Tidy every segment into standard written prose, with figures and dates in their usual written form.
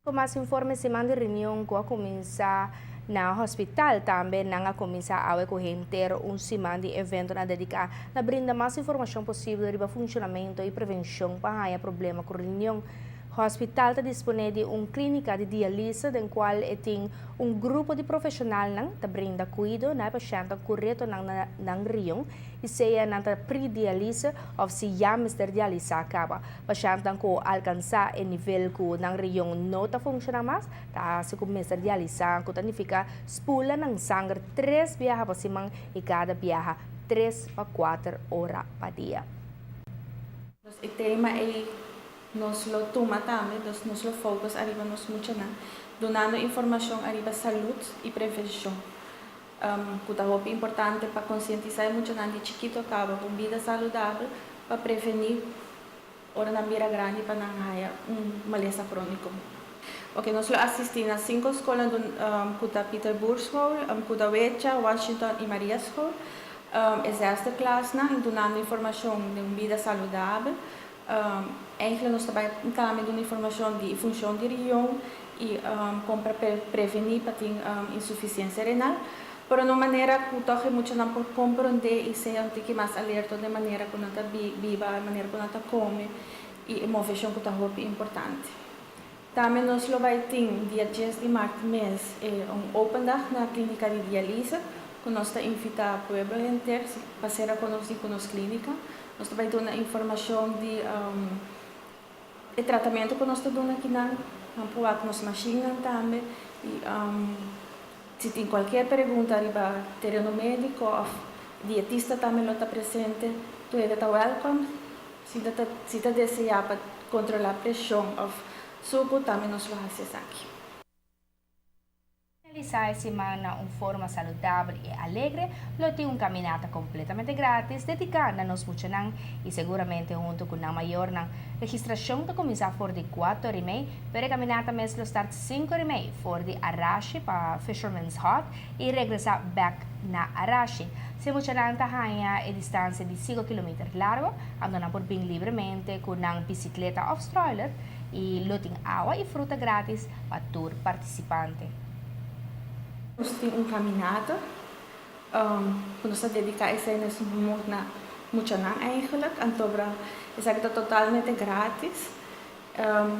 Cu mas informe. Siman di Riñon cu a cuminsa na hospital, tambe nan a cuminsa awe cu henter un siman di eventonan dedica na brinda mas informacion posibel riba funcionamento y prevencion pa haya problema cu riñon. Hospital ta dispone di un clinica di dialise den cual tin un grupo di profesional ta brinda cuido na pashent cu reto nan riñon y sea nan ta pre-dialise of si ya mester dialisa caba. Pashent cu alcansa e nivel cu nan riñon no ta funciona mas, ta si cu mester dialisa, cu significa spula nan sanger tres biaha pa siman y cada biaha 3 pa 4 ora pa dia. E tema ey nos lo tuma tambe, dus nos lo focus ariba nos muchanan, dunando informacion ariba salud y prevencion. Cu ta hopi importante pa concientisa muchanan di chikito caba cu bida saludabel pa preveni ora nan bira grandi pa nan haya un malesa cronico. Ok, nos lo asisti na cinco scol, cu ta Pieter Boer School, Kudawecha, Washington y Maria School. E zesde klasnan, dunando informacion di un bida saludabel. Eigenlijk nos tambe tambe duna informacion di funcion di riñon y con pa preveni pa tin insuficiencia renal. Pero na manera cu toch muchanan por comprende y sea un tiki mas alerta di manera cu nan ta biba, manera cu nan ta come y movecion, cu ta hopi importante. Tambe nos lo bay tin dia 10 di maart mes un open dag na clinica di dialise, cu nos ta invita pueblo henter pa ser conoci cu nos clinica. Nos ta bay duna informacion di e tratamento cu nos ta duna aki nan, cu nos machine tambe y si tin cualkier pregunta riba tereno medico of dietista tambe lo ta presente, tur ta welcome. Si ta desea pa controla presion of suco, tambe nos lo haci aki. Finalisa e siman na un forma saludabel y alegre, lo tin un caminata completamente gratis dedica na nos muchanan y seguramente hunto cu nan mayornan. Registracion ta cuminsa for di 4:30, pero e caminata mes lo start 5:30 for di Arashi pa Fisherman's Hut y regresa back na Arashi. E muchanan ta haya e distancia di 5 km largo, unda nan por bin libremente cu nan bicicleta of stroller y lo tin awa y fruta gratis pa tur participante. Nos tin un caminata cu nos ta dedica esey na muchanan eigenlijk. Anto, esaki ta totalmente gratis.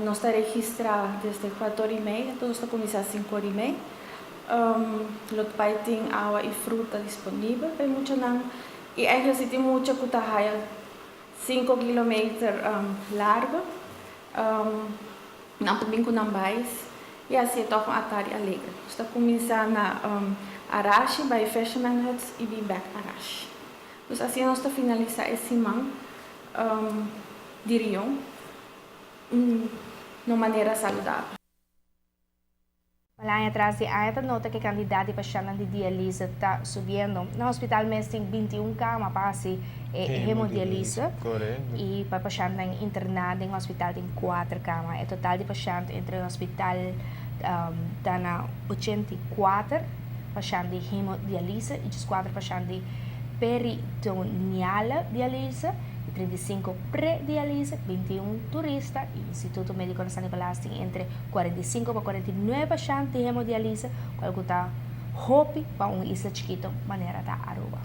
Nos ta registra desde 4:30, anto nos ta cuminsa 5:30. Lo bay tin awa y fruta disponibel pa muchanan. Y eigenlijk si tin mucha cu ta haya 5 km largo. Nan por bin cu nan bais. Y asina toch un atardi alegre. Nos ta cuminsa na Arashi, bay Fisherman Huts y bin back Arashi. Dus asina nos ta finalisa e siman di riñon di manera saludabel. Aña tras di aña nota cu e cantidad di pashent di dialise ta subiendo. Na hospital mes tin 21 cama pa hemodialise. Correcto. Y pa pashent interna den hospital tin 4 cama. E total di pashent entre hospital ta na 84 pashent di hemodialise y 4 pashent di peritoneale dialise y 35 pre-dialise, 21 turista y Instituto Medico San Nicolas tin entre 45 pa 49 pashent di hemodialise, cual ta hopi pa un isla chikito manera ta Aruba.